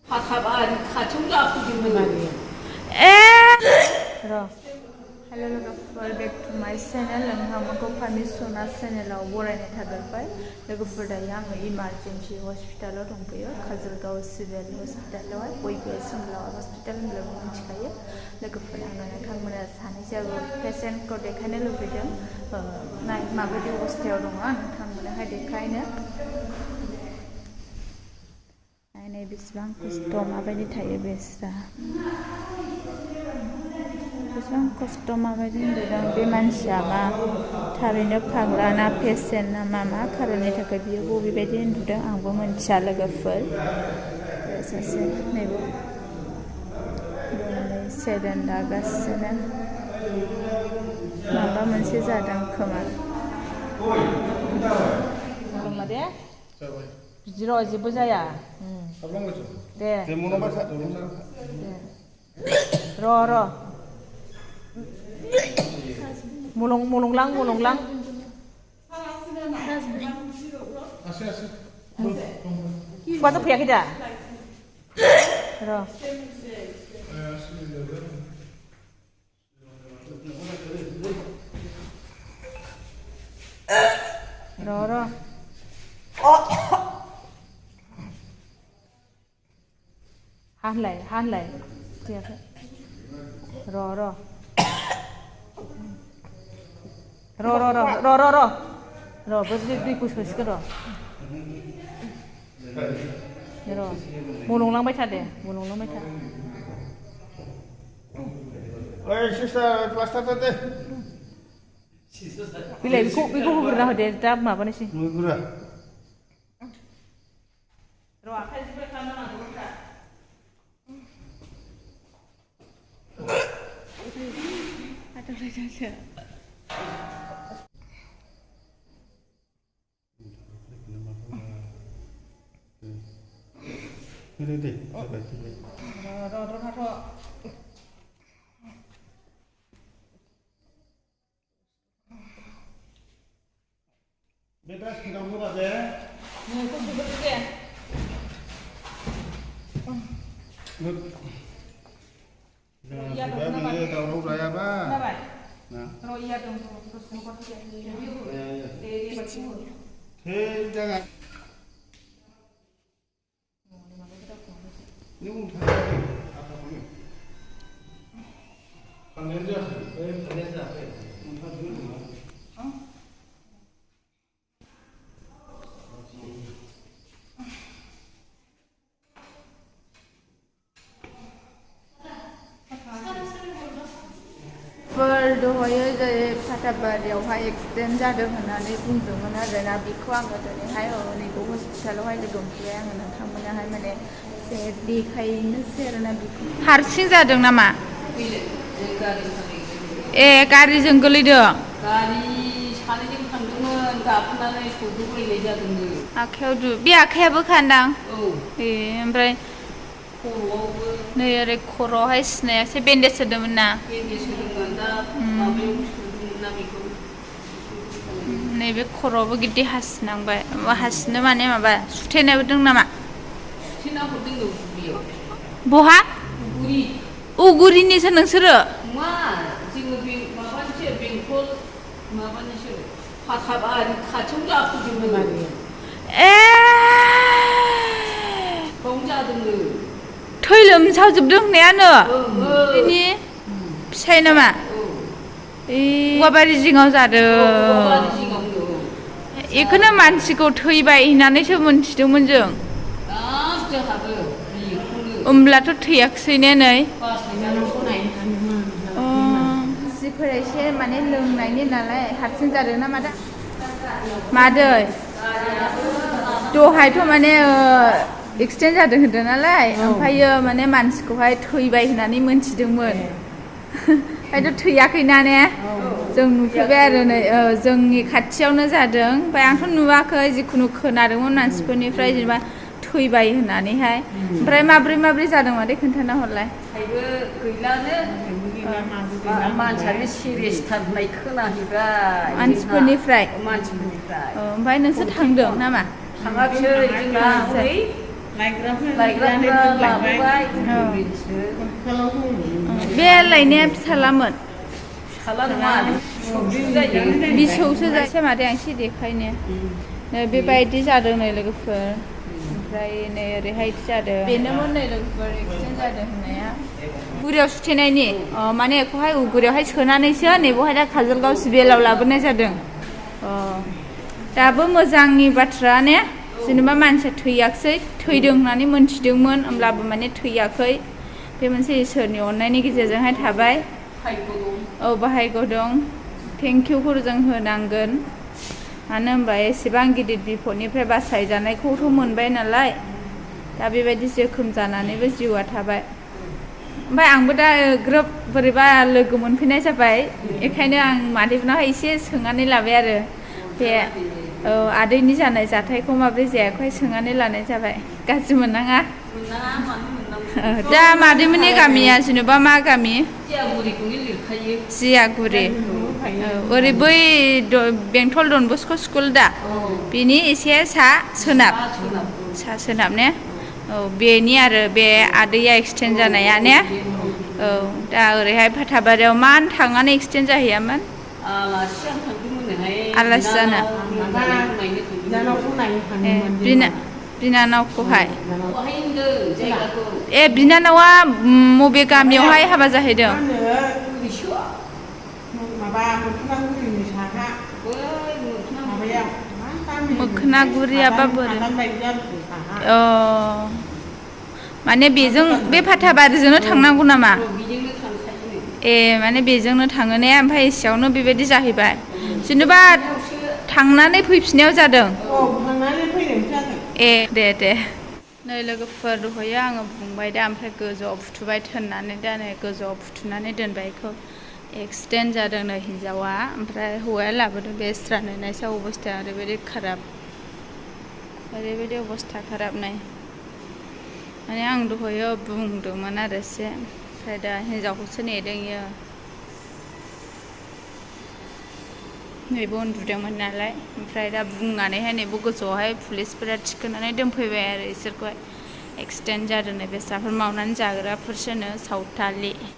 Patabari kaçıncı hafta günü? Hello, welcome back to my channel. Nोंथांमोनखौ पामिसना चेनेलाव बरायनाय थाबाय। लोगोफोर दायो आङो इमारजेन्सि हस्पिटालाव दंफैयो। काजलगाव सिभिल हस्पिटालावहाय बयबो सिमलाव हस्पिटाल होनब्लाबो मिथिखायो। लोगोफोर आङो नोंथांमोना सानैसोबो पेसेन्टखौ देखायनो लुबैदों। माबायदि अबस्थायाव दङ नोंथांमोनहाय देखायनो। नायनाय बेसेबां खस्थ' माबायदि थायो बेस्रा। बेसेबां खस्थ' माबायदि उन्दुदों बे मानसिया मा थारैनो फाग्ला ना पेसेन्ट ना मा खारननि थाखाय बियो बबेबायदि उन्दुदों आंबो मिथिया लोगोफोर। सासे नैबे सेरेन दागासिनो माबा मोनसे जादों खोमा। दे बिदि र' जेबो जाया दे र' मलंलां खुगाजों फैयाखै दा र' हानलाय फैयाखै र' दैखौ सोसिगोन र' मलंलांबाय था दे मलंलांबाय था। बिलाइ बेखौ होग्रोना होदे दा माबानोसै र' आखाइ जिबाय खालामनांगौ बेटा सिगाङाव बाजे नोंखौ सोबोदो दे दावराव लायाबा jangan ini mudah apa boleh panggil dia mudah dulu दहायो जेरै पाटाबारियावहाय एक्सिडेन्ट जादों होननानै बुंदोंमोन आरोना बेखौ आङो दिनैहाय नैबे हस्पिटालावहाय लोगो मोनबाय आङो नोंथांमोनाहाय माने देखायनोसै आरोना बेखौ हारसिं जादों नामा गारिजों गोलैदों आखायाव बे आखायाबो खान्दां ओमफ्राय नै ओरै खर'आवहाय सिनायासै बेन्डेज होदोंमोन ना नैबे खर'आवबो गिदिर हासिनांबाय हासिनो माने माबा सुथेनायबो दं नामा बहा उगुरिनिसो नोंसोरो थै लोमसावजोबदों होननायानो बेनि फिसाय नामा औवाबारि जिङाव जादों बेखौनो मानसिखौ थैबाय होननानैसो मोनथिदोंमोन जों होमब्लाथ' थैयाखिसै ने नै मानसिफोरा एसे माने लोंनायनि नालाय हारसिं जादों ना मादै दहायथ' माने एक्सिडेन्ट जादों होनदों नालाय ओमफ्रायो माने मानसिखौहाय थैबाय होननानै मोनथिदोंमोन ओमफ्रायथ' थैयाखैना ने जों नुफैबाय आरो नै जोंनि खाथियावनो जादों ओमफ्राय आंथ' नुवाखै जिखुनु खोनादोंमोन मानसिफोरनिफ्राय जेनेबा थैबाय होननानैहाय ओमफ्राय माब्रै जादों मादै खोन्थाना हरलाय मानसियानो सिरियासथार होननाय खोनाहैबाय मानसिफोरनिफ्राय ओमफ्राय नोंसोर थांदों नामा थाङाखै जोंना लायग्राफ्रा लाबोबाय बे लायनाया फिसालामोन फिसाला नङा फिसौसो जायो बिसौसो जासै मादै आं एसे देखायनो बेबायदि जादों नै लोगोफोर ओमफ्राय नै ओरैहाय जादों बेनोमोन नै लोगोफोर एक्सिडेन्ट जादों होननाया गुरियाव सुथेनायनि माने बेखौहाय उगुरियावहाय सोनानैसो नैबेवहाय दा काजलगाव सिभिलाव लाबोनाय जादों दाबो मोजांनि बाथ्रा ने जेनेबा मानसिया थैयाखसै थैदों होननानै मोनथिदोंमोन होमब्लाबो माने थैयाखै बे मोनसे इसोरनि अननायनि गेजेरजोंहाय थाबाय औ बाहायग' दं थेंकिउखौ जों होनांगोन मानो होनबा एसेबां गिदिर बिपदनिफ्राय बासायजानायखौथ' मोनबाय नालाय दा बेबायदि जोखोम जानानैबो जिउआ थाबाय ओमफ्राय आंबो दा ग्रोब बोरैबा लोगो मोनफैनाय जाबाय बेखायनो आं मादैनावहाय एसे सोंनानै लाबाय आरो बे आदैनि जानाय जाथायखौ माब्रै जायाखै सोंनानै लानाय जाबाय गाज्रि मोननाङा दा मादैमोननि गामिया जेनेबा मा गामि जियागुरि ओरै बै बेंटल डन बस्क' स्कुल दा बिनि एसे सा सोनाब ने औ बेनि आरो बे आदैया एक्सिडेन्ट जानाया ने औ दा ओरैहाय फाथाबारियाव मानो थांनानै एक्सिडेन्ट जाहैयामोन आलासि जानो बिनानावखौहाय बिनानावा बबे गामियावहाय हाबा जाहैदों मोखोनागुरियाबा बोरै माने बेजों बे फाथाबारिजोंनो थांनांगौ नामा माने बेजोंनो थाङो ने ओमफ्राय एसेयावनो बेबायदि जाहैबाय जेनेबा थांनानै फैफिननायाव जादों दे नै लोगोफोर दहयो आङो बुंबाय दा ओमफ्राय गोजौआव फुथुबाय थोननानै दा नै गोजौआव फुथुनानै दोनबाय बेखौ एक्सिडेन्ट जादों नै हिन्जावा ओमफ्राय हौवाया लाबोदों बे स्रानो नायसा अबस्थाया ओरैबायदि अबस्था खाराब नाय माने आं दहयो बुंदोंमोन आरो एसे ओमफ्राय दा हिन्जावखौसो नेदों इयो नैबो उन्दुदोंमोन नालाय ओमफ्राय दा बुंनानैहाय नैबो गोजौआवहाय पुलिसफोरा थिखोनानै दोनफैबाय आरो इसोरखौहाय एक्सिडेन्ट जादों नै बेस्राफोर मावनानै जाग्राफोरसोनो सावथालि